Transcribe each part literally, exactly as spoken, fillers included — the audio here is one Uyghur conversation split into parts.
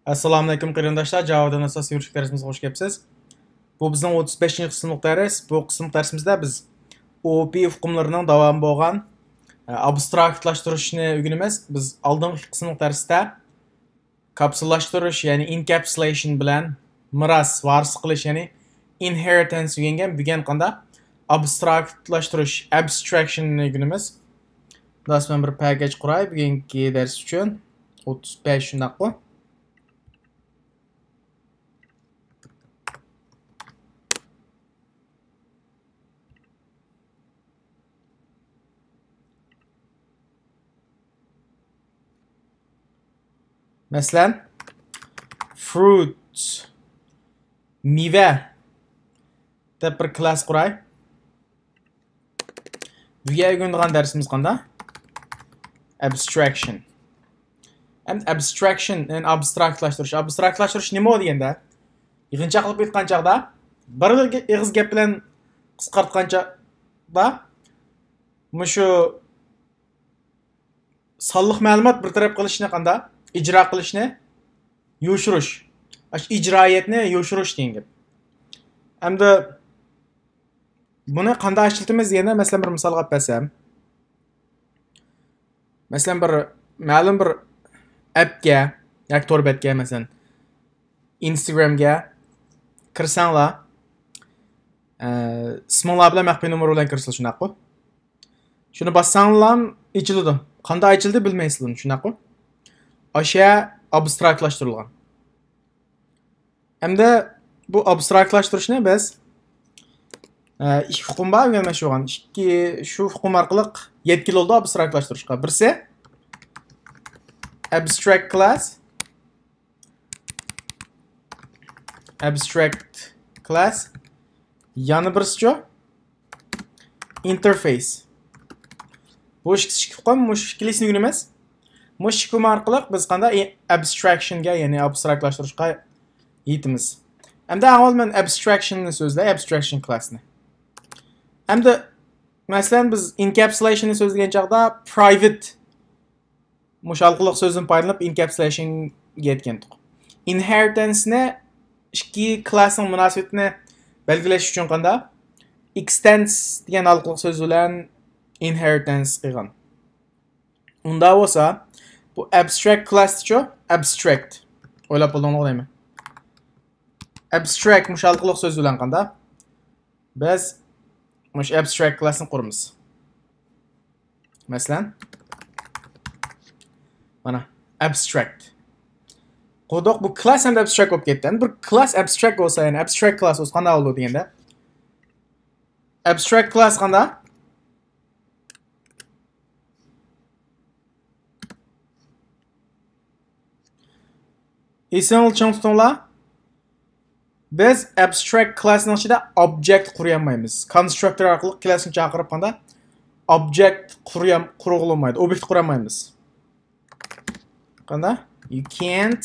ئەسسالامۇئەلەيكۇم قېرىنداشلار، جاۋادىن ئاساسىي يۈرۈشلۈك دەرسىمىزگە خۇش كەپسىز. بۇ بىزنىڭ ئوتتۇز بەشىنچى قىسىملىق دەرس. بۇ قىسىملىق دەرسىمىزدە بىز ئوپى ئۇقۇملىرىنىڭ داۋامى بولغان، ئە، ئابستراكتلاشتۇرۇشنى ئۆگىنىمىز. بىز ئالدىنقى قىسىملىق دەرستە كاپسۇللاشتۇرۇش، يەنى ئىنكەپسۇلەيشن بىلەن مىراس، ۋارىسلىق قىلىش، يەنى ئىنھېرىتەنس ئۆگەنگەن. بۈگۈن قاندا ئابستراكتلاشتۇرۇش، ئەبستراكشننى ئۆگىنىمىز. داس مەن بىر پەكەج قۇراي بۈگۈنكى دەرس ئۈچۈن. ئوتتۇز بەش، شۇنداققۇ؟ مەسىلەن، fruits، مېۋە دەپ بىر كلاس قۇراي. بۈگۈن ئۆگىنىدىغان دەرسىمىز قاندا؟ ئەبستراكشن. ئەمدى ئەبستراكشن، يەنى ئابستراكتلاشتۇرۇش. ئابستراكتلاشتۇرۇش نېمە دېگەندە، يىغىنچاقلاپ ئېيتقان چاغدا، بىر ئېغىز گەپ بىلەن قىسقارتقان چاغدا، مۇشۇ سانلىق مەلۇمات بىر تەرەپ قىلىشنى قاندا؟ ئىجرا قىلىشنى يوشۇرۇش. ئاشۇ ئىجرائىيەتنى يوشۇرۇش دېگەن گەپ. ئەمدى بۇنى قانداق ئىشلىتىمىز دېگەندە، مەسىلەن، بىر مىسالغا ئەپ بەرسەم. مەسىلەن، بىر مەلۇم بىر ئەپكە ياكى تور بەتكە، مەسىلەن، ئىنستاگرامگە كىرسەڭلار، ئە، ئىسمىڭلار بىلەن مەخپىي نومۇر بىلەن كىرسىلا، شۇنداققۇ؟ شۇنى باسساڭلار ئېچىلىدۇ. قانداق ئېچىلدى بىلمەيسىلەر، شۇنداققۇ؟ ئاشۇ ئابستراكتلاشتۇرۇلغان. ئەمدى بۇ ئابستراكتلاشتۇرۇشنى بىز، ئە، ئىككى ئۇقۇم بار ئۆگەنمەكچى بولغان. ئىككى، شۇ ئۇقۇم ئارقىلىق يەتكىلى بولىدۇ ئابستراكتلاشتۇرۇشقا. بىرسى abstract class، abstract class، يەنە بىرسىچۇ؟ ئىنتېرفېيس. بۇ ئىككى ئۇقۇم، مۇشۇ ئىككىلىسىنى ئۆگىنىمىز. مۇشۇ ئىككى ئۇقۇم ئارقىلىق بىز قانداق ئابستراكشنگە، يەنى ئابستراكتلاشتۇرۇشقا يېتىمىز. ئەمدى ئەڭ ئاۋۋال مەن ئابستراكشننى سۆزلەي، ئابستراكشن كلاسنى. ئەمدى، مەسىلەن، بىز ئىنكەپسۇلەيشننى سۆزلىگەن چاغدا پرايۋېت مۇشۇ ھالقىلىق سۆزدىن پايدىلىنىپ ئىنكەپسۇلەيشنگە يەتكەنتۇق. ئىنھېرىتەنسنى ئىككى كلاسنىڭ مۇناسىۋىتىنى بەلگىلەش ئۈچۈن قاندا؟ ئېكستېنس دېگەن ھالقىلىق سۆز بىلەن ئىنھېرىتەنس قىلغان. ئۇنداق بولسا، بۇ ئابستراكت كلاسچۇ؟ ئابستراكت. ئويلاپ بولدۇڭلار دەيمەن. ئابستراكت مۇشۇ ھالقىلىق سۆز بىلەن قاندا؟ بىز مۇشۇ ئابستراكت كلاسنى قۇرىمىز. مەسىلەن، مانا، ئابستراكت. قۇردۇق، بۇ كلاس ھەم ئابستراكت بولۇپ كەتتى. ئەمدى بىر كلاس ئابستراكت بولسا، يەنى ئابستراكت كلاس بولسا قانداق بولىدۇ دېگەندە؟ ئابستراكت كلاس قانداق؟ ئېسىڭلار چىڭ تۇتۇڭلار. بىز ئابستراكت كلاسنىڭ ئىچىدە ئوبجېكت قۇرۇيالمايمىز. كونستراكتور ئارقىلىق كلاسنى چاقىرىپ قاندا ئوبجېكت قۇرۇيام-، قۇرغىلى بولمايدۇ. ئوبيېكت قۇرالمايمىز. قاندا؟ You can't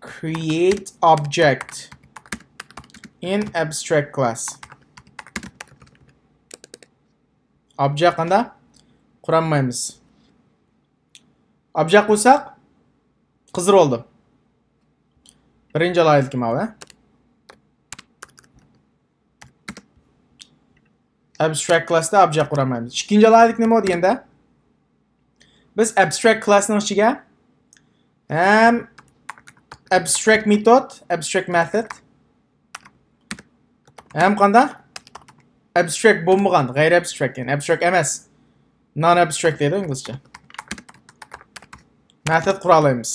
create object in abstract class. ئوبجېكت قاندا؟ قۇرالمايمىز. ئوبجېكت قۇرساق، قىزىرىۋالدى. بىرىنچى ئالاھىدىلىكى ماۋۇ. ئابستراكت كلاستا ئوبجېكت قۇرالمايمىز. ئىككىنچى ئالاھىدىلىك نېمە دېگەندە، بىز ئابستراكت كلاسنىڭ ئىچىگە ھەم ئابستراكت مېتود، ئابستراكت مېتود، ھەم قاندا؟ ئابستراكت بولمىغان، غەيرىي ئابستراكت، يەنى ئابستراكت ئەمەس. نان ئابستراكت دەيدۇ ئىنگلىزچە. مېتود قۇرالايمىز.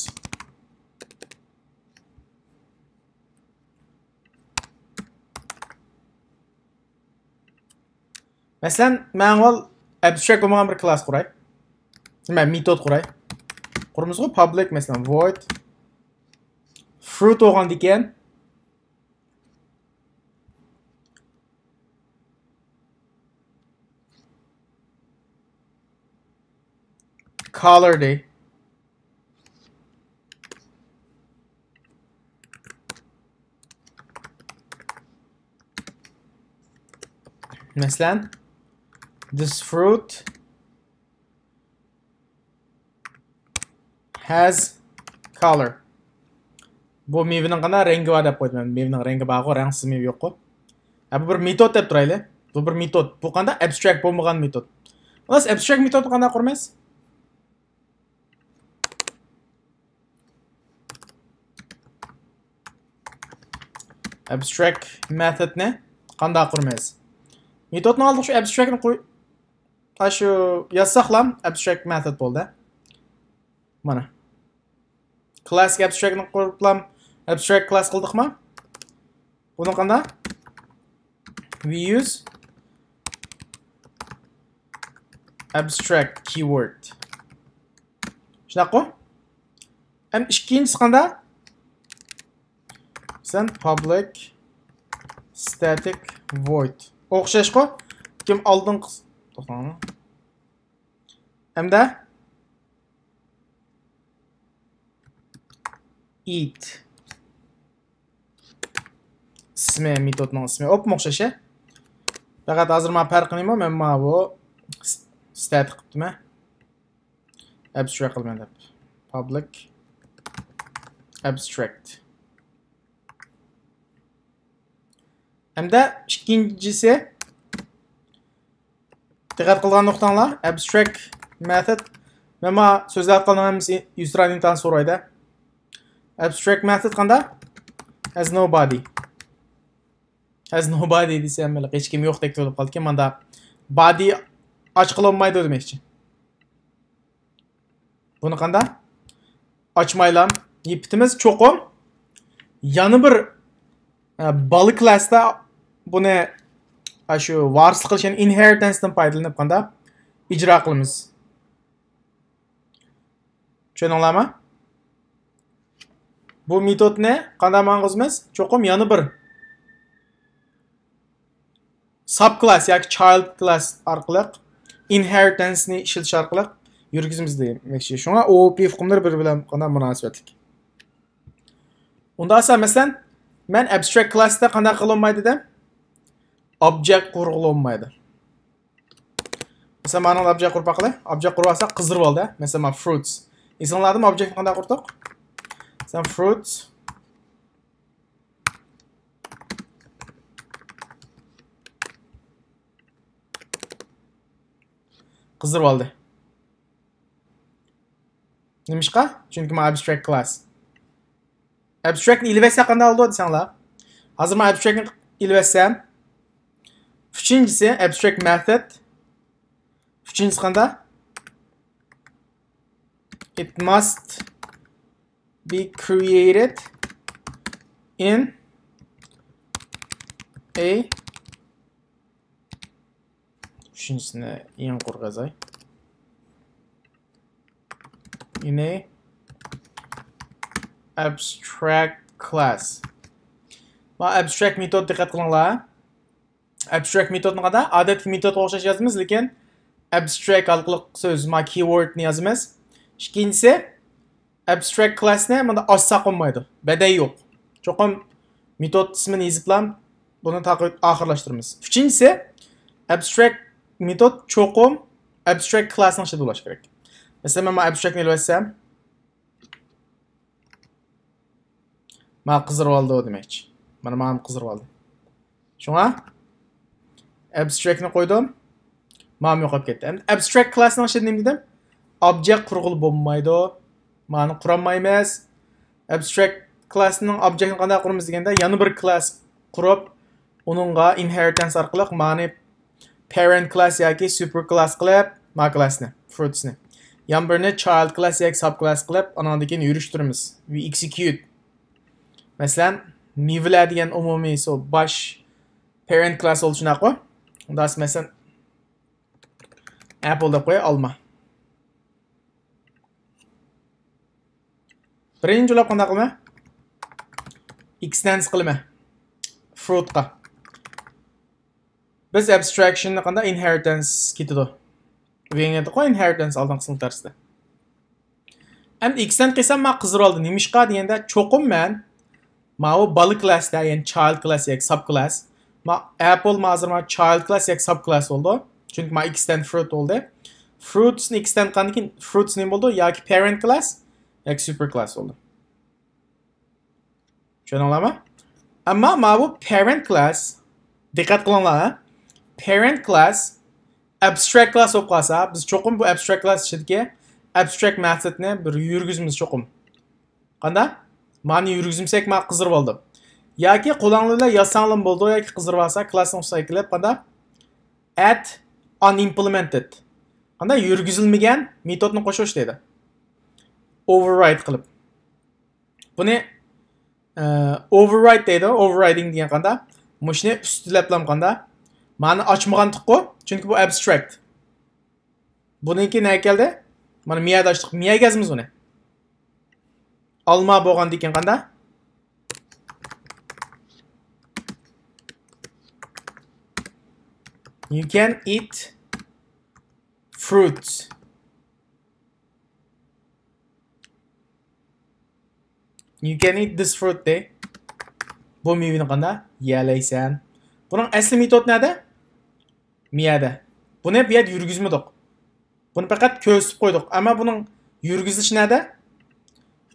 مەسىلەن، مەن ئاۋۋال ئابستراكت بولمىغان بىر كلاس قۇراي. نېمە، مېتود قۇراي. قۇرىمىزغۇ، پابلىك، مەسىلەن، void fruit بولغاندىكىن، color دەي. مەسىلەن، this fruit has color. بۇ مېۋىنىڭ قانداق رەڭگى بار دەپ قويدۇم. مېۋىنىڭ رەڭگى بارغۇ، رەڭسىز مېۋە يوققۇ. ھە، بۇ بىر مېتود دەپ تۇرايلى. بۇ بىر مېتود. بۇ قانداق؟ ئەبستراكت بولمىغان مېتود. خالاس، ئەبستراكت مېتودنى قانداق قۇرىمىز؟ ئەبستراكت مېتودنى قانداق قۇرىمىز؟ مېتودنىڭ ئالدىغا شۇ ئەبستراكتنى قوي-، ھە، شۇ يازساقلام، ئەبستراكت مېتود بولدى. مانا. كلاس ئەبستراكتنى قۇرۇپلام، ئەبستراكت كلاس قىلدۇقما؟ بۇنى قانداق؟ We use abstract keyword. شۇنداققۇ؟ ھەم ئىككىنچىسى قانداق؟ سەن public static void. ئوخشاشقۇ؟ كىم ئالدىنقى، توختاڭ. ھەمدە ئىت ئىسمى، مېتودنىڭ ئىسمى. ئوپمۇ ئوخشاش، ھە؟ پەقەت ھازىر مانا پەرقى نېمە؟ مەن مانا بۇ static قىپتىمەن. ئەبستراكت قىلىمەن دەپ. Public abstract. ھەمدە ئىككىنچىسى، دىققەت قىلغان نۇقتاڭلار، ئەبستراكت مېتود. مەن مانا سۆزلەۋاتقاننىڭ ھەممىسى يۈزتۇرا ئىنتان سورايدۇ. ئەبستراكت مېتود قانداق؟ Has no body. Has no body دېسە ھەممىلا ھېچكىم يوقتەك بولۇپ قالدىكەن. ماندا body ئاچقىلى بولمايدۇ دېمەكچى. بۇنى قانداق؟ ئاچمايلا يېپىتىمىز. چوقۇم يەنە بىر، ئە، بالا كلاستا بۇنى، ئە، شۇ ۋارىسلىق قىلىش، يەنى ئىنھېرىتەنستىن پايدىلىنىپ قانداق ئىجرا قىلىمىز. چۈشەندىڭلارمۇ؟ بۇ مېتودنى قانداق ماڭغۇزىمىز؟ چوقۇم يەنە بىر ساب كلاس ياكى چايلد كلاس ئارقىلىق، ئىنھېرىتەنسنى ئىشلىتىش ئارقىلىق يۈرگۈزىمىز دېمەكچى. شۇڭا ئو ئو پى ئۇقۇملىرى بىر بىلەن قانداق مۇناسىۋەتلىك. ئۇنداق بولسا، مەسىلەن، مەن ئەبستراكت كلاستا قانداق قىلالمايدۇ دېدىم؟ ئوبجېكت قۇرغىلى بولمايدۇ. مەسىلەن، مانا ئوبجېكت قۇرۇپ باقىلى. ئوبجېكت قۇرۇپ ئالسا، قىزىرىپ ئالدى. مەسىلەن، مانا fruits. ئېسىڭلاردا ئوبجېكتنى قانداق قۇردۇق؟ مەسىلەن، fruits. قىزىرىپ ئالدى. نېمىشقا؟ چۈنكى مانا ئەبستراكت كلاس. ئەبستراكتنى ئېلىۋەتسە قانداق بولىدۇ دېسەڭلار. ھازىر مانا ئەبستراكتنى ئېلىۋەتسەم، ئۈچىنچىسى ئەبستراكت مېتود. ئۈچىنچىسى قانداق؟ It must be created in a، ئۈچىنچىسىنى يېڭى قۇرۇپ يازاي. In a abstract class. مانا ئەبستراكت مېتود، دىققەت قىلىڭلار. ئەبستراكت مېتودنى قانداق؟ ئادەتتىكى مېتودقا ئوخشاش يازىمىز، لېكىن ئەبستراكت ئارقىلىق سۆز، مانا كىيوردنى يازىمىز. ئىككىنچىسى، ئەبستراكت كلاسنى مۇنداق ئاچساق بولمايدۇ. بەدەل يوق. چوقۇم مېتود ئىسمىنى يېزىپلا بۇنى تاقى-، ئاخىرلاشتۇرىمىز. ئۈچىنچىسى، ئەبستراكت مېتود چوقۇم ئەبستراكت كلاسنىڭ ئىچىدە بولۇشى كېرەك. مەسىلەن، مەن مانا ئەبستراكتنى ئېلىۋەتسەم، مانا قىزىرىۋالدى دېمەكچى. مانا، مانا قىزىرىۋالدى. شۇڭا ئەبستراكتنى قويدۇم. مانا يوقاپ كەتتى. ئەمدى ئەبستراكت كلاسنىڭ ئىچىدە نېمە دېدىم؟ ئوبجېكت قۇرغىلى بولمايدۇ. مانا قۇرالمايمىز. ئەبستراكت كلاسنىڭ ئوبجېكتىنى قانداق قۇرىمىز دېگەندە، يەنە بىر كلاس قۇرۇپ، ئۇنىڭغا ئىنھېرىتەنس ئارقىلىق مانى پېرېنت كلاس ياكى سۇپېر كلاس قىلىپ، ما كلاسنى، فروتسنى، يەنە بىرىنى چايلد كلاس ياكى ساب كلاس قىلىپ، ئاناندىن كېيىن يۈرۈشتۈرىمىز. We execute. مەسىلەن، مېۋىلەر دېگەن ئومۇمىي سو-، باش پېرېنت كلاس بولدى، شۇنداققۇ؟ ئۇنداق مەسىلەن، ئەپل دەپ قوياي، ئالما. بىرىنچى جاۋاب قانداق قىلىمەن؟ ئېكستېنس قىلىمەن فروتقا. بىز ئەبستراكشننى قانداق؟ ئىنھېرىتەنس كېتىدۇ. ئۆگەنگەنتۇققۇ ئىنھېرىتەنس ئالدىنقى سىنىپ دەرسىدە. ئەمدى ئېكستېند قىلسام، مانا قىزىرىۋالدى. نېمىشقا دېگەندە، چوقۇم مەن ماۋۇ بالا كلاستا، يەنى چايلد كلاس ياكى ساب كلاس. ما ئەپل ما ھازىر ما چايلد كلاس ياكى ساب كلاس بولدى. چۈنكى ما ئېكستېند فروت بولدى. فروتسنى ئېكستېند قىلغاندىن كېيىن فروتس نېمە بولدى؟ ياكى پېرېنت كلاس ياكى سۇپېر كلاس بولدى. چۈشەندىڭلارمۇ؟ ئەمما ماۋۇ parent class، دىققەت قىلىڭلار، ھە؟ Parent class abstract class بولۇپ قالسا، بىز چوقۇم بۇ abstract class ئىچىدىكى abstract methodنى بىر يۈرگۈزىمىز چوقۇم. قانداق؟ مانى يۈرگۈزمىسەك، ما قىزىرىپ ئالدى. ياكى قولۇڭلار بىلەن يازساڭلارمۇ بولىدۇ، ياكى قىزىرىپ ئالسا، classنىڭ ئۈستىگە كېلىپ، قانداق؟ Add unimplemented. قانداق؟ يۈرگۈزۈلمىگەن مېتودنى قوشۇش دەيدۇ. Override قىلىپ. بۇنى، ئە، override دەيدۇ. Overriding دېگەن قانداق؟ مۇشۇنى ئۈستىلەپلام قانداق؟ مانى ئاچمىغانتۇققۇ، چۈنكى بۇ abstract. بۇنىڭكى نەگە كەلدى؟ مانا مىيەدە ئاچتۇق. مىيەگە يازىمىز ئۇنى. ئالما بولغاندىكىن قانداق؟ You can eat fruits. You can eat this fruit دەي. بۇ مېۋىنى قانداق؟ يېيەلەيسەن. بۇنىڭ ئەسلى مېتود نەدە؟ مىيەدە. بۇنى بۇ يەردە يۈرگۈزمىدۇق. بۇنى پەقەت كۆرسىتىپ قويدۇق. ئەمما بۇنىڭ يۈرگۈزۈلۈشى نەدە؟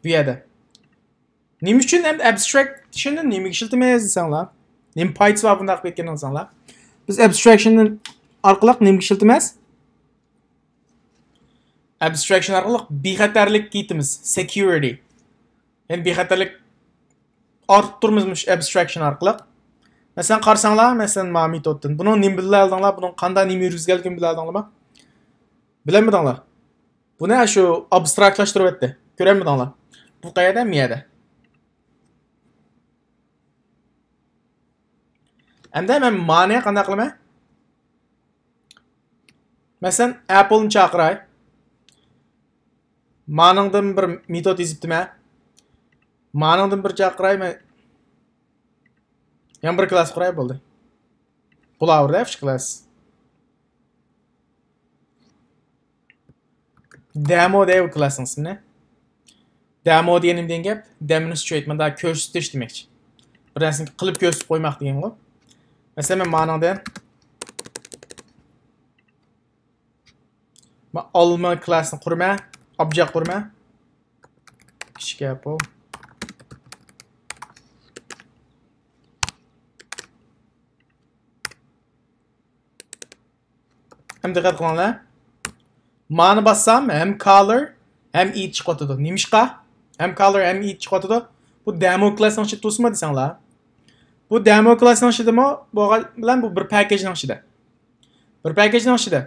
بۇ يەردە. نېمە ئۈچۈن ئەمدى abstractionنى نېمىگە ئىشلىتىمىز دېسەڭلار؟ نېمە پايدىسى بار بۇنداق قىلىپ كەتكەن دېسەڭلار؟ بىز abstractionنى ئارقىلىق نېمىگە ئىشلىتىمىز؟ Abstraction ئارقىلىق بىخەتەرلىك كېتىمىز، security. يەنى بىخەتەرلىك ئارتتۇرىمىز مۇشۇ abstraction ئارقىلىق. مەسىلەن، قارىساڭلار، مەسىلەن، ما مېتودتىن. بۇنىڭ نېمە بىلەلدىڭلار؟ بۇنىڭ قانداق نېمە يۈرگۈزگەنلىكىنى بىلەلدىڭلارمۇ؟ بىلەلمىدىڭلار. بۇنى شۇ ئابستراكتلاشتۇرۇۋەتتى. كۆرەلمىدىڭلار. بۇ قەيەردە؟ مىيەدە. ئەمدى مەن مانى قانداق قىلىمەن؟ مەسىلەن، ئەپلنى چاقىراي. مانىڭدىن بىر مېتود يېزىپتىمەن. مانىڭدىن بىر چاقىراي، مەن يەنە بىر كلاس قۇراي، بولدى. بۇلاۋۇردە ئۈچ كلاس. دېمو دەي بۇ كلاسنىڭ ئىسمىنى. دېمو دېگەن نېمە دېگەن گەپ؟ Demonstrate، مۇنداق كۆرسىتىش دېمەكچى. بىر نەرسىنى قىلىپ كۆرسىتىپ قويماق دېگەنغۇ. مەسىلەن، مەن مانىڭدىن ما ئالما كلاسنى قۇرىمەن، object قۇرىمەن. كىچىك ئەپل. ھەم دىققەت قىلىڭلار. مانى باسسام، ھەم color، ھەم id چىقىۋاتىدۇ. نېمىشقا؟ ھەم color، ھەم id چىقىۋاتىدۇ. بۇ دېمو كلاسنىڭ ئىچىدە تۇرسىمۇ دېسەڭلار. بۇ دېمو كلاسنىڭ ئىچىدىمۇ بولغان بىلەن بۇ بىر پاكاژنىڭ ئىچىدە. بىر پاكاژنىڭ ئىچىدە.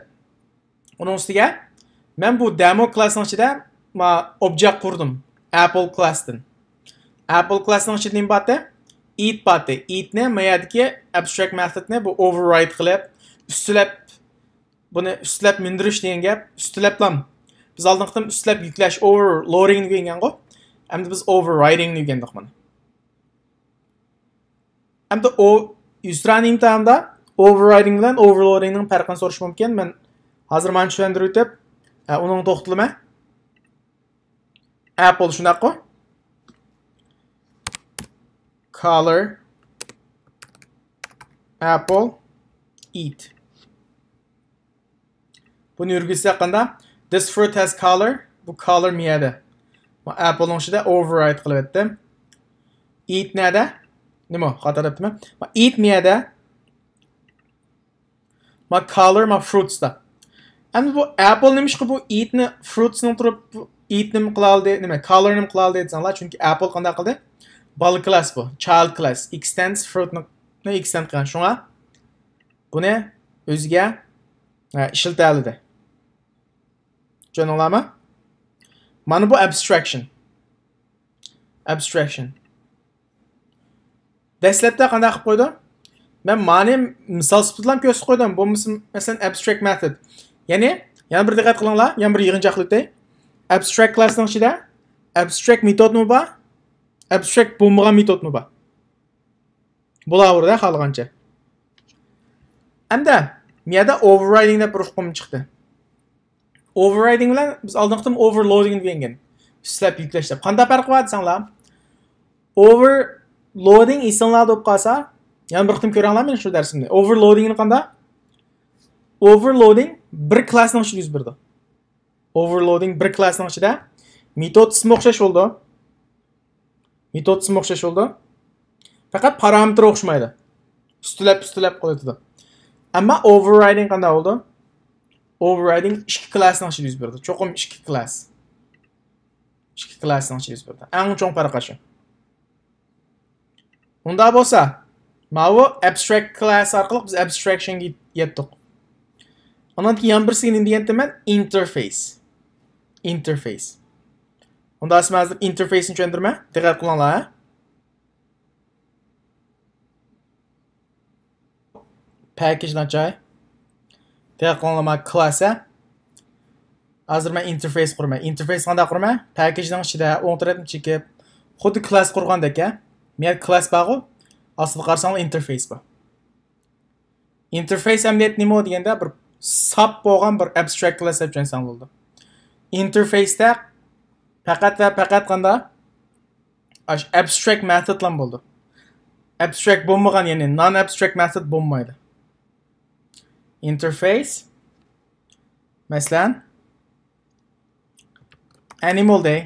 ئۇنىڭ ئۈستىگە مەن بۇ دېمو كلاسنىڭ ئىچىدە ما object قۇردۇم. ئەپل كلاستىن. ئەپل كلاسنىڭ ئىچىدە نېمە بارتى؟ id بارتى. Idنى ما يەردىكى abstract methodنى بۇ override قىلىپ، ئۈستىلەپ، بۇنى ئۈستىلەپ مىندۈرۈش دېگەن گەپ. ئۈستىلەپلام. بىز ئالدىنقى قېتىم ئۈستىلەپ يۈكلەش، overloadingنى ئۆگەنگەنغۇ. ئەمدى بىز overridingنى ئۆگەندۇق مانا. ئەمدى ئو-، يۈزتۇرانە ئىمتىھاندا overriding بىلەن overloadingنىڭ پەرقىنى سورىشى مۇمكىن. مەن ھازىر مانا چۈشەندۈرۈۋېتىپ، ئە، ئۇنىڭ توختىلىمە. ئەپل شۇنداققۇ؟ Color، ئەپل، id. بۇنى يۈرگۈزسەك قانداق؟ This fruit has color. بۇ color مىيەدە. ما ئەپلنىڭ ئىچىدە override قىلىۋەتتىم. Id نەدە؟ نېمە؟ خاتا دەپتىمەن. ما id مىيەدە. ما color، ما fruitsتا. ئەمدى بۇ ئەپل نېمىشقا بۇ idنى، fruitsنىڭ تۇرۇپ، بۇ id نېمە قىلالدى؟ نېمە؟ Color نېمە قىلالدى دېسەڭلار، چۈنكى ئەپل قانداق قىلدى؟ بالا كلاس بۇ. Child class. Extends fruitنى، نى extend قىلغان. شۇڭا بۇنى ئۆزىگە، ھە، ئىشلىتەلىدى. چۈشەندىڭلارمۇ؟ مانا بۇ abstraction. Abstraction. دەسلەپتە قانداق قىلىپ قويدۇم؟ مەن مانى مىسال سۈپىتىدىلا كۆرسىتىپ قويدۇم. بولمىسا، مەسىلەن، abstract method. يەنى، يەنە بىر دىققەت قىلىڭلار، يەنە بىر يىغىنچاقلىتەي. Abstract كلاسنىڭ ئىچىدە abstract مېتودمۇ بار، abstract بولمىغان مېتودمۇ بار. بولاۋېرىدۇ خالىغانچە. ئەمدى، مۇ يەردە overriding دەپ بىر ئۇقۇم چىقتى. Overriding بىلەن بىز ئالدىنقى قېتىم overloading دېگەن. ئۈستىلەپ يۈكلەش دەپ. قانداق پەرقى بار دېسەڭلار؟ Overloading ئېسىڭلاردا بولۇپ قالسا، يەنە بىر قېتىم كۆرۈڭلار مېنىڭ شۇ دەرسىمنى. Overloadingنى قانداق؟ Overloading بىر كلاسنىڭ ئىچىدە يۈز بېرىدۇ. Overloading بىر كلاسنىڭ ئىچىدە مېتود ئىسمى ئوخشاش بولىدۇ. مېتود ئىسمى ئوخشاش بولىدۇ. پەقەت پارامېتىر ئوخشىمايدۇ. ئۈستىلەپ، ئۈستىلەپ قويۇۋېتىدۇ. ئەمما ئوۋېررايدىڭ قانداق بولىدۇ؟ ئوۋېررايدىڭ ئىككى كلاسنىڭ ئىچىدە يۈز بېرىدۇ. چوقۇم ئىككى كلاس. ئىككى كلاسنىڭ ئىچىدە يۈز بېرىدۇ. ئەڭ چوڭ پەرق شۇ. ئۇنداق بولسا، ماۋۇ ئەبستراكت كلاس ئارقىلىق بىز ئەبستراكشنغا يەتتۇق. ئۇنىڭدىن كېيىن يەنە بىرسىگە نېمە دېگەنتىم مەن؟ ئىنتېرفېيس. ئىنتېرفېيس. ئۇنداق بولسا مەن ھازىر ئىنتېرفېيسنى چۈشەندۈرمە. دىققەت قىلىڭلار، ھە؟ پەكىجنى ئاچاي. دىققەت قىلىڭلار، مانا كلاس، ھە؟ ھازىر مەن ئىنتېرفېيس قۇرىمەن. ئىنتېرفېيس قانداق قۇرىمەن؟ پەكىجنىڭ ئىچىدە ئوڭ تەرەپنى چېكىپ، خۇددى كلاس قۇرغاندەك، ھە؟ مەيەردە كلاس بارغۇ، ئاستىدا قارىساڭلار ئىنتېرفېيس بار. ئىنتېرفېيس ئەمەلىيەتتە نېمە دېگەندە، بىر ساپ بولغان بىر ئەبستراكت كلاس دەپ چۈشەنسەڭ بولىدۇ. ئىنتېرفېيستا پەقەت ۋە پەقەت قانداق؟ ئاش ئەبستراكت مېتودلار بولىدۇ. ئەبستراكت بولمىغان، يەنى نان ئەبستراكت مېتود بولمايدۇ. ئىنتېرفېيس، مەسىلەن، ئەنىمال دەي.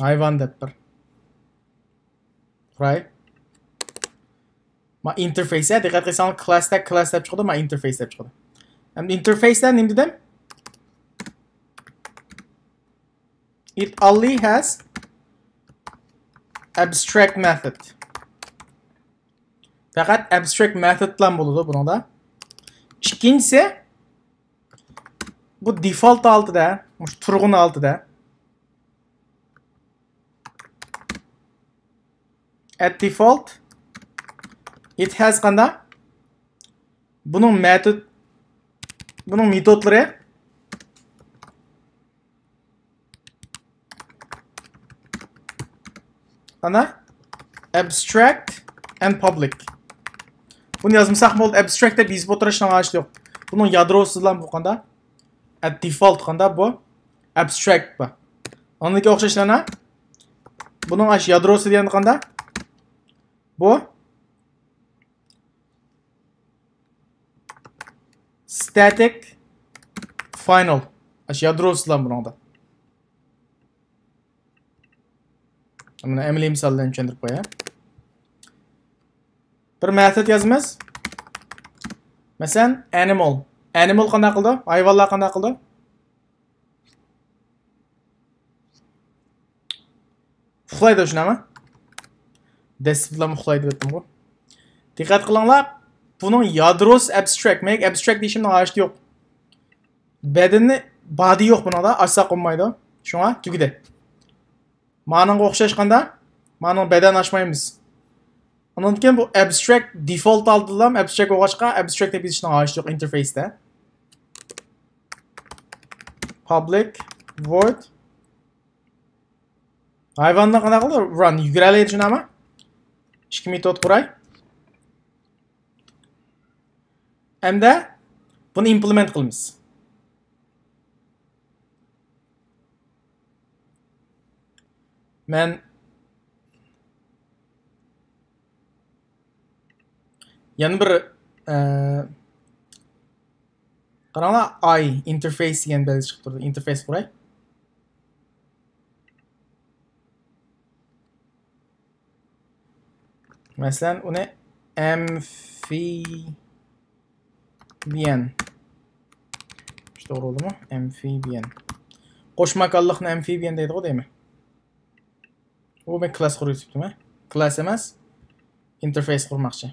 ھايۋان دەپ بىر. رايت. ما ئىنتېرفېيس، ھە، دىققەت قىلساڭلار، كلاس دە كلاس دەپ چىقىدۇ، ما ئىنتېرفېيس دەپ چىقىدۇ. ئەمدى ئىنتېرفېيس دە نېمە دېدىم؟ It only has abstract method. پەقەت ئەبستراكت مېتودلار بولىدۇ بۇنىڭدا. ئىككىنچىسى، بۇ دېفولت ھالىتىدە، مۇشۇ تۇرغۇن ھالىتىدە. At default, it has قانداق؟ بۇنىڭ مېتود، بۇنىڭ مېتودلىرى ئانا، abstract and public. بۇنى يازمىساق بولدى، ئەبستراكت دەپ يېزىپ ئولتۇرۇشنىڭ ھاجىتى يوق. بۇنىڭ يادروسىدىلا بۇ قانداق؟ At default قانداق بۇ؟ ئەبستراكت بۇ. ئاندىكى ئوخشاشلارنا. بۇنىڭ ئاش يادروسى دېگەن قانداق؟ بۇ static final. ئاش يادروسىدىلا بۇنىڭدا. مانا ئەمەلىي مىسال بىلەن چۈشەندۈرۈپ قوياي. بىر مېتود يازىمىز. مەسىلەن، ئەنىمال. ئەنىمال قانداق قىلىدۇ؟ ھايۋانلار قانداق قىلىدۇ؟ ئۇخلايدۇ، شۇنداقمۇ؟ دەسسىپىلام ئۇخلايدۇ دەپتىمغۇ. دىققەت قىلىڭلار، بۇنىڭ يادروسى ئەبستراكت. مەن ئەبستراكت دېيىشىمنىڭ ھاجىتى يوق. بەدىنى، بادى يوق بۇنىڭدا، ئاچساق بولمايدۇ. شۇڭا تۈگىدى. مانىڭغا ئوخشاشقاندا، مانىڭ بەدەن ئاچمايمىز. ئۇنىڭدىن كېيىن بۇ ئەبستراكت دېفولت ئالدىلا ئەبستراكت بولغاچقا، ئەبستراكت دەپ يېزىشنىڭ ھاجىتى يوق ئىنتېرفېيستا. Public void. ھايۋاننى قانداق قىلدى؟ Run، يۈگۈرەلەيدۇ، شۇنداقمۇ؟ ئىككى مېتود قۇراي. ئەمدى بۇنى ئىمپلېمېنت قىلىمىز. مەن يەنە بىر، ئە، قاراڭلار، ئاي ئىنتېرفېيس دېگەن بەلگە چىقىپ تۇرىدۇ. ئىنتېرفېيس قۇراي. مەسىلەن، ئۇنى ئەمفىبىيەن. شۇ توغرا بولدىمۇ؟ ئەمفىبىيەن. قوش ماكانلىقنى ئەمفىبىيەن دەيدىغۇ دەيمەن. ئۇ مەن كلاس قۇرۇۋېتىپتىمەن. كلاس ئەمەس. ئىنتېرفېيس قۇرماقچى.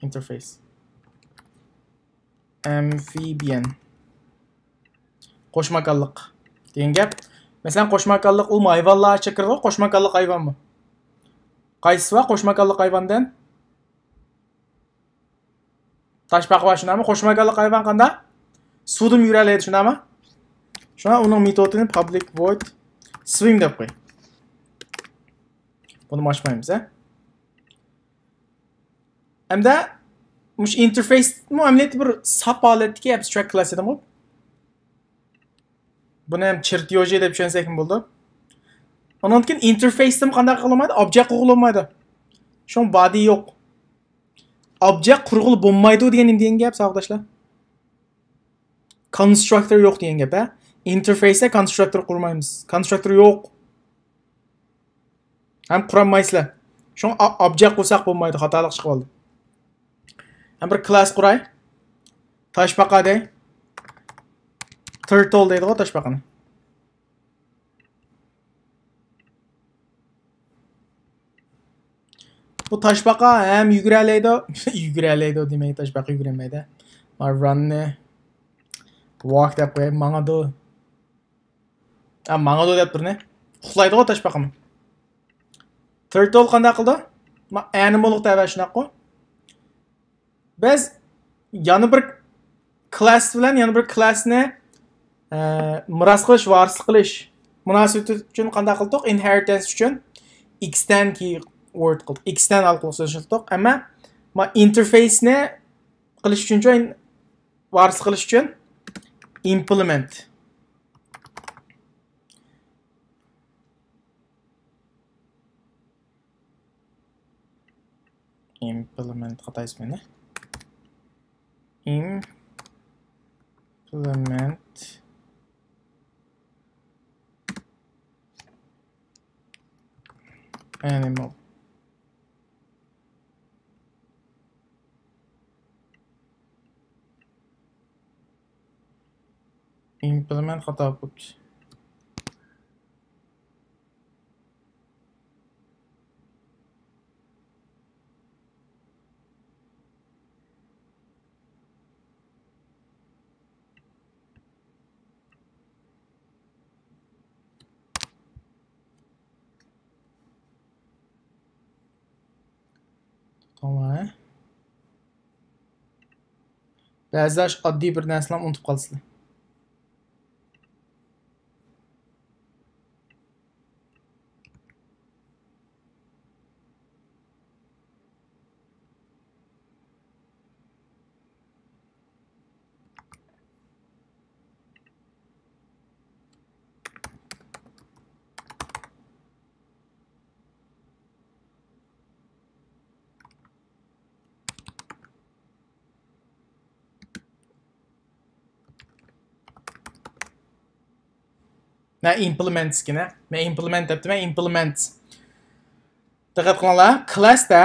ئىنتېرفېيس. ئەمفىبىيەن. قوش ماكانلىق دېگەن گەپ. مەسىلەن، قوش ماكانلىق ئۇ ھايۋانلار ئىچىگە كىرىدۇ، قوش ماكانلىق ھايۋانمۇ؟ قايسىسى بار قوش ماكانلىق ھايۋاندىن؟ تاشپاقا بار، شۇنداقمۇ؟ قوش ماكانلىق ھايۋان قانداق؟ سۇدىمۇ يۈرەلەيدۇ، شۇنداقمۇ؟ شۇڭا ئۇنىڭ مېتودىنى public void swim دەپ قوي. بۇنى ئاچمايمىز، ھە؟ ئەمدى مۇشۇ ئىنتېرفېيسمۇ ئەمەلىيەتتە بىر ساپ ھالەتتىكى ئەبستراكت كلاس ئىدىغۇ. بۇنى ھەم چېرتيوژى دەپ چۈشەنسەكمۇ بولىدۇ. ئۇنىڭدىن كېيىن ئىنتېرفېيستىمۇ قانداق قىلالمايدۇ؟ ئوبجېكت قۇرغىلى بولمايدۇ. شۇڭا بادى يوق. ئوبجېكت قۇرغىلى بولمايدۇ دېگەن نېمە دېگەن گەپ، ساۋاقداشلار؟ كونستراكتور يوق دېگەن گەپ، ھە؟ ئىنتېرفېيستا كونستراكتور قۇرمايمىز. كونستراكتور يوق. ھەم قۇرالمايسىلەر. شۇڭا ئا-، ئابجەق قىلساق بولمايدۇ، خاتالىق چىقىۋالدى. ھەم بىر كلاس قۇراي. تاشپاقا دەي. تىرتىل دەيدىغۇ تاشپاقىنى. بۇ تاشپاقا ھەم يۈگۈرەلەيدۇ. يۈگۈرەلەيدۇ دېمەي، تاشپاقا يۈگۈرەلمەيدۇ. ما راننى. ۋاك دەپ قوياي، ماڭىدۇ. ھە، ماڭىدۇ دەپ تۇرنى. ئۇخلايدىغۇ تاشپاقىمۇ. تىرتىل قانداق قىلىدۇ؟ ما ئەنىمالغا تەۋە شۇنداققۇ. بىز يەنە بىر كلاس بىلەن يەنە بىر كلاسنى، ئە، مىراس قىلىش، ۋارىسلىق قىلىش مۇناسىۋىتى ئۈچۈن قانداق قىلدۇق؟ ئىنھېرىتەنس ئۈچۈن ئېكستېند كىيورد قىلدۇق. ئېكستېند ئارقىلىق سۆزلەشتۇق. ئەمما ما ئىنتېرفېيسنى قىلىش ئۈچۈن، ۋارىسلىق قىلىش ئۈچۈن ئىمپلېمېنت. ئىمپلېمېنت خاتا ئىسمىنى. ئىمپلېمېنت ئەنىمال. ئىمپلېمېنت خاتا بوپتۇ. توختاڭلار. بەزىدە ئاددىي بىر نەرسىلەرنى ئۇنتۇپ قالىسىلەر. مەن ئىمپلېمېنتس كېنە. مەن ئىمپلېمېنت دەپتىمەن، ئىمپلېمېنتس. دىققەت قىلىڭلار، كلاستا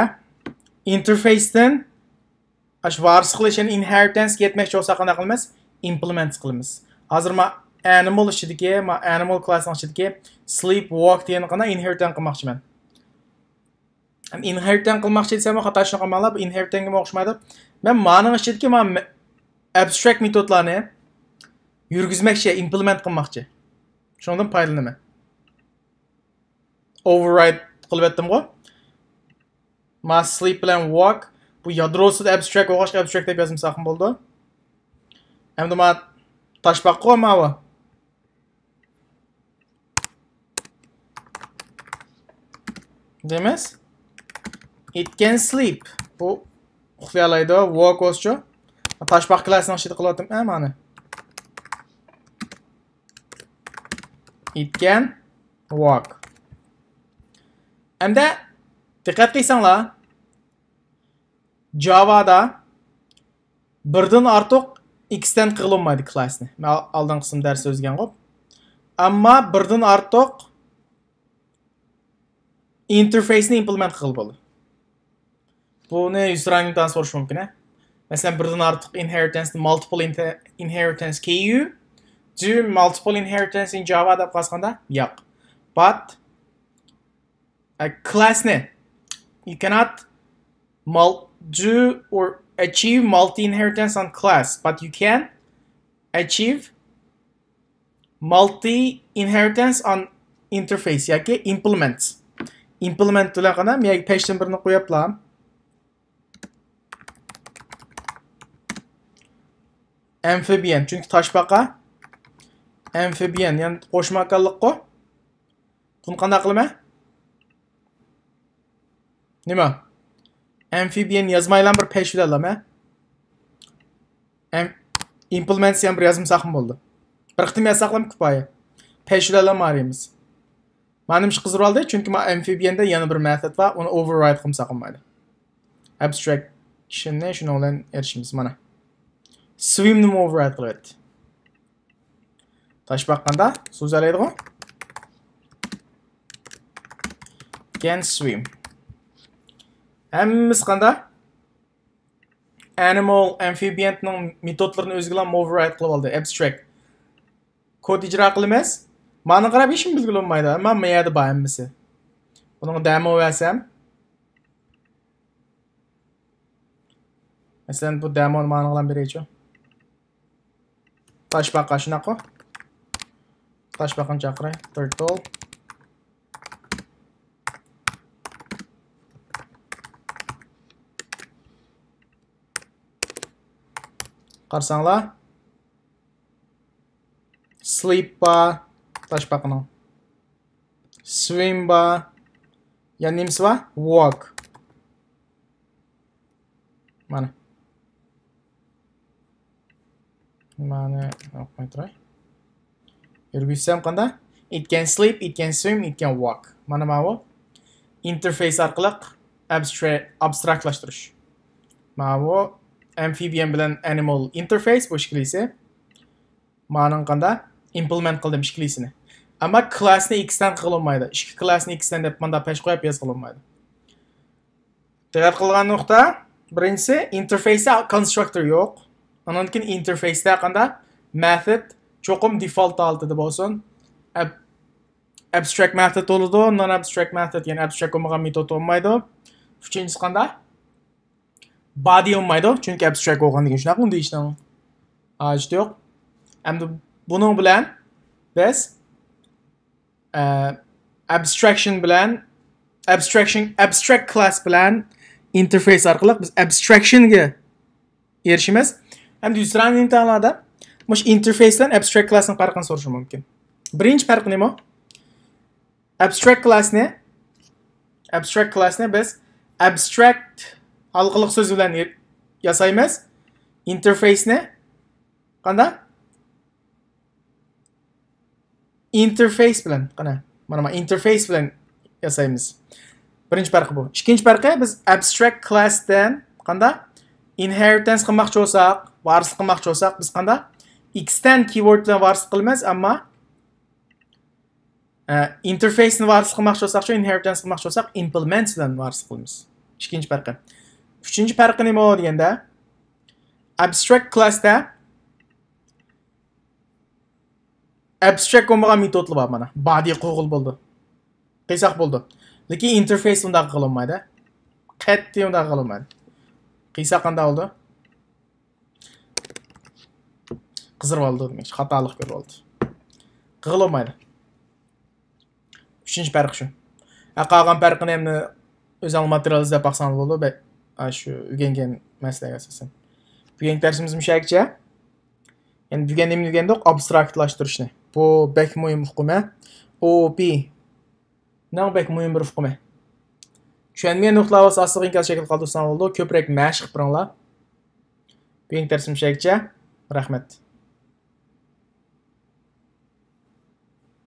ئىنتېرفېيستىن ئاشۇ ۋارىسلىق قىلىش، يەنى ئىنھېرىتەنسكە يەتمەكچى بولساق قانداق قىلىمىز؟ ئىمپلېمېنتس قىلىمىز. ھازىر ما ئەنىمال ئىچىدىكى، ما ئەنىمال كلاسنىڭ ئىچىدىكى سلىپ، ۋاك دېگەننى قانداق ئىنھېرىتەن قىلماقچىمەن؟ ئىنھېرىتەن قىلماقچى دېسەم، خاتا چۈشىنىپ قالماڭلار، بۇ ئىنھېرىتەنگىمۇ ئوخشىمايدۇ. مەن مانىڭ ئىچىدىكى ما ئەبستراكت مېتودلارنى يۈرگۈزمەكچى، ئىمپلېمېنت قىلماقچى. شۇنىڭدىن پايدىلىنىمەن. ئوۋېررايد قىلىۋەتتىمغۇ. ما سلىپ بىلەن ۋاك. بۇ يادروسىدا ئەبستراكت بولغاچقا ئەبستراكت دەپ يازمىساقمۇ بولىدۇ. ئەمدى ما تاشپاققۇ ماۋۇ. دەيمىز. It can sleep. بۇ ئۇخلىيالايدۇ. ۋاك بولسىچۇ. تاشپاق كلاسنىڭ ئىچىدە قىلىۋاتىمەن مانى. It can walk. ئەمدى دىققەت قىلساڭلار، جاۋادا بىردىن ئارتۇق ئېكستېند قىلغىلى بولمايدۇ كلاسنى. مەن ئالدىنقى قىسىم دەرس سۆزلىگەنغۇ. ئەمما بىردىن ئارتۇق ئىنتېرفېيسنى ئىمپلېمېنت قىلغىلى بولىدۇ. بۇنى يۈزتۇرانىڭدىن سورىشى مۇمكىن، ھە؟ مەسىلەن، بىردىن ئارتۇق ئىنھېرىتەنس، multiple inter-، inheritance. Can you do multiple inheritance in Java دەپ قالسىڭدا، ياق. But a class نى you cannot mul-، do or achieve multi inheritance on class, but you can achieve multi inheritance on interface ياكى implements. Implement بىلەن قانا، مەن يەرگە پەشتىن بىرنى قويۇپلا. Amphibian، چۈنكى تاشپاقا. Amphibian، يەنى قوشماكانلىققۇ. بۇنى قانداق قىلىمەن؟ نېمە؟ Amphibian يازمايلا بىر پەشۋىدە ئالامەن. ئەم-، implements يەنە بىر يازمىساقمۇ بولىدۇ. بىر قېتىم يازساقلا كۇپايە. پەشۋىدە ئالام ئارىيمىز. مانا نېمە ئىش قىزدۇرۇۋالدى؟ چۈنكى ما ئەمفىبىيەندە يەنە بىر مېتود بار، ئۇنى ئوۋېررايد قىلمىساق بولمايدۇ. ئەبستراكشننى شۇنىڭ بىلەن ئېرىشىمىز. مانا. سۋىمنىمۇ ئوۋېررايد قىلىۋەتتى. تاشپاق قانداق؟ سۇ ئۈزەلەيدىغۇ. can swim. ھەممىسى قاندا؟ Animal، amphibian نىڭ مېتودلىرىنى ئۆزىگىلا override قىلىپ ئالدى. Abstract. كود ئىجرا قىلىمىز. مانا قاراپ ھېچكىم بىلگىلى بولمايدۇ. ئەمما ما يەردە بار ھەممىسى. بۇنىڭغا دەمو بەرسەم. مەسىلەن، بۇ دەمونى مانا بىلەن بېرەيچۇ. تاشپاقا شۇنداققۇ؟ تاشپاقىنى چاقىراي. Turtle. قارىساڭلار. Sleep بار. تاشپاقىنىڭ. Swim بار. يەنە نېمىسى بار؟ Walk. مانا. مانا ئوقۇماي تۇراي. يۈرگۈزسەم قاندا؟ It can sleep, it can swim, it can walk. مانا ماۋۇ. ئىنتېرفېيس ئارقىلىق ئابستراكتلاشتۇرۇش. ماۋۇ amphibian بىلەن animal interface بۇ ئىككىلىسى. مانىڭ قاندا؟ Implement قىلدىم ئىككىلىسىنى. ئەمما كلاسنى extend قىلىنمايدۇ. ئىككى كلاسنى extend دەپ ماندا پەش قويۇپ يازغىلى بولمايدۇ. دىققەت قىلغان نۇقتا، بىرىنچىسى، ئىنتېرفېيستا كونستراكتور يوق. ئاندىن كېيىن ئىنتېرفېيستا قاندا؟ Method چوقۇم default ھالىتىدە بولسۇن. Ab-، abstract method بولىدۇ، non abstract method، يەنى abstract بولمىغان مېتود بولمايدۇ. ئۈچىنچىسى قاندا؟ Body بولمايدۇ، چۈنكى abstract بولغاندىن كېيىن شۇنداقمۇ دېيىشنىڭ ھاجىتى يوق. ئەمدى بۇنىڭ بىلەن بىز ئە، abstraction بىلەن، abstraction، abstract class بىلەن interface ئارقىلىق بىز abstraction گە ئېرىشىمىز. ھەمدە يۈزتۇرا ئىمتىھانلاردا مۇشۇ interface بىلەن abstract class نىڭ پەرقىنى سورىشى مۇمكىن. بىرىنچى پەرقى نېمە؟ Abstract class نى، abstract class نى بىز abstract ھالقىلىق سۆز بىلەن ياسايمىز. Interface نى قانداق؟ Interface بىلەن، قانا، مانا، مانا، interface بىلەن ياسايمىز. بىرىنچى پەرقى بۇ. ئىككىنچى پەرقى، بىز abstract class تىن قاندا inheritance قىلماقچى بولساق، ۋارىسلىق قىلماقچى بولساق، بىز قاندا extend keyword بىلەن ۋارىسلىق قىلىمىز، ئەمما، ئە، interface نى ۋارىسلىق قىلماقچى بولساقچۇ، inheritance قىلماقچى بولساق، implements بىلەن ۋارىسلىق قىلىمىز. ئىككىنچى پەرقى. ئۈچىنچى پەرقى نېمە دېگەندە، abstract class تا ئابستراكت بولمىغان مېتودلار بار مانا. بادى قوغۇل بولدى. قىلساق بولدى. لېكىن ئىنتېرفېيس ئۇنداق قىلىنمايدۇ. قەتئىي ئۇنداق قىلىنمايدۇ. قىلساق قانداق بولدى؟ قىزىرىپ ئالدى دېمەكچى. خاتالىق كۆرۈپ ئالدى. قىلىنمايدۇ. ئۈچىنچى پەرقى شۇ. ھە، قالغان پەرقىنى ئەمدى ئۆزۈڭلار ماتېرىيال ئىزدەپ باقساڭلار بولىدۇ. بە-، ئا، شۇ ئۆگەنگەن مەسىلىگە ئاساسەن. بۈگۈنكى دەرسىمىز مۇشۇ يەرگىچە. يەنى بۈگۈن نېمىنى ئۆگەندۇق؟ ئابستراكتلاشتۇرۇشنى. بۇ بەك مۇھىم ئۇقۇم، ھە؟ ئوئوپى نىڭ بەك مۇھىم بىر ئۇقۇمى. چۈشەنمىگەن نۇقتىلار بولسا ئاستىغا ئىنكاس شەكلى قالدۇرساڭلار بولىدۇ. كۆپرەك مەشىق قىلىڭلار. بۈگۈنكى دەرسىمىز مۇشۇ يەرگىچە. رەھمەت.